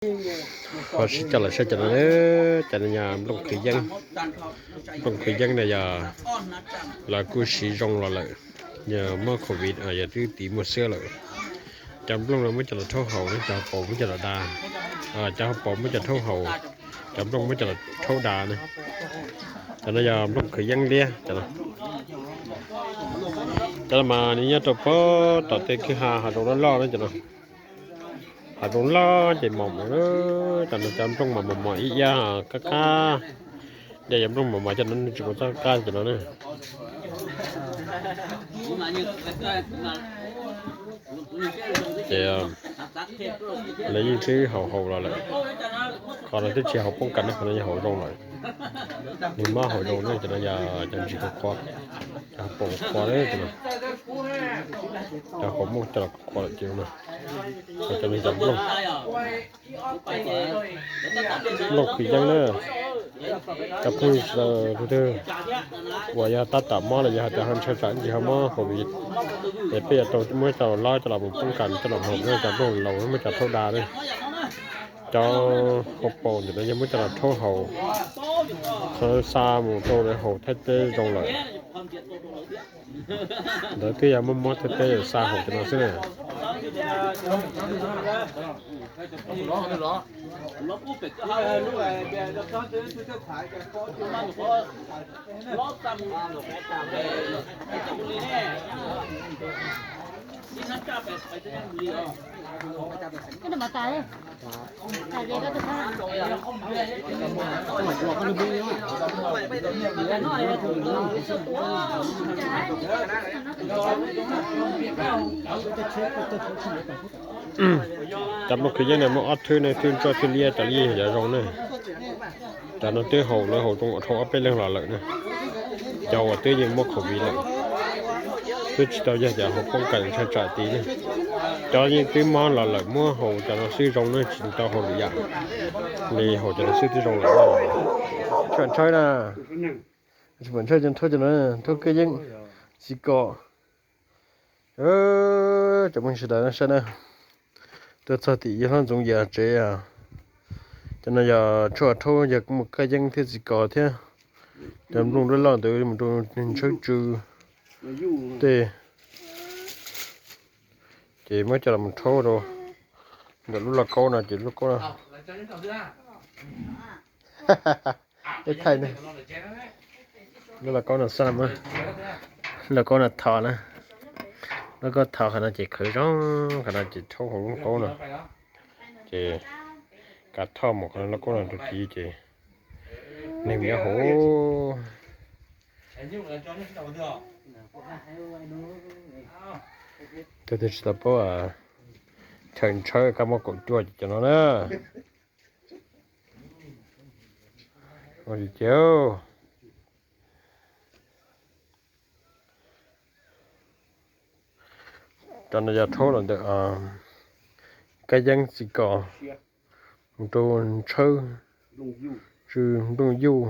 Ho sib coj los saib cov no, cov no yog nplooj khwv yeeb. Nplooj khwv yeeb no yog lawv kuj siv zoo los lawm, yog muab covid yog twb tiv muaj xwab lawm. Cov nplooj no muab coj los rhaub haus, cov hauv paus muab coj los da, cov hauv paus muab coj rhaub haus, cov nplooj muab coj los rhaub da na. Cov no yog nplooj khwv yeeb liab cov no. Cov no mas nws nyob rau pem tom tej kwj ha hav zoov loj loj na cov no. Hav zoov loj ces mos mos, cov no cov nplooj mas mos mos ib yam qab qab. Yog cov nplooj mos mos cov no tsis txhob qab cov no na. Ces lawv yeej twb haus haus los lawm. Qhov no twb tsis haus poob kas na, qhov no yog haus zoo lawm. Nws muab haus zoo na, cov no yog cov ntsis qhuav qhuav, cov hauv paus qhuav na, cov no, cov hauv muaj coj los qhuav lawm ces no. Cov no cov nplooj, nplooj khwv yeeb na. Cov phooj ywg sawv daws tus twg uas yog tab tom mob los yog hais tias ho ntshai tsam ntsis ho mob covid, es peb yuav tau muab coj los lob coj los mus poob kas coj los haus na, cov nplooj laus muab cov rhaub da na. Cov hauv paus ntawm no yog muab coj los rhaub haus, qhov xa mus rau lawv haus Thaib teb zoo lawm. Ntawd twb yog muab mob Thaib teb xa haus cov no xwb na. Cov nplooj khwv yeeb no muaj ob thwb ne, thwb ntsuab thwb liab, cov liab yog cov zoo ne. Cov no twb haus, lawv haus zoo dhau ob peb leeg los lawm na. Cov uas twb yeej muab covid lawm, twb tsis tau yog cov haus poob kas ntshai tsam tid ne. Cov yeej twb mob los lawm muab haus cov no xwb zoo ne, tsis tau haus lwm yam li, haus cov no xwb twb zoo lawm. Tshuaj ntshawb na, tsis pom ntshawb cov nthab cov no, nthab kab yeeb, txiv kom. Cov phooj ywg sawv daws saib na, tuaj txog tim yawg hlob Ntxoov Yias tsev. Cov no yog tshuaj rhaub, yog kuj muaj kab yeeb thiab txiv kom thiab. Cov nplooj loj loj ntawd mus rau ntshawb tsw tej. Ces muab coj los rhaub rau ntawm lub lauj kaub no ces lub kaub no, ib thaij ne, lub lauj kaub no xab na, lauj kaub no tho na, lauj kaub tho qhov no ces khawv zoo, qhov no ces rhaub hauv lub kaub no. Ces kav thoj mus qhov lauj kaub no rau tid ces neeg nyob hauv. Tus twg tsis tau paub, chaw ntshawb kab mob kaum cuaj ces cov no na. Ua li ces cov no yog rhaub los ntawm kab yeeb txiv kom mus rau ntshawb tsw nplooj yuj.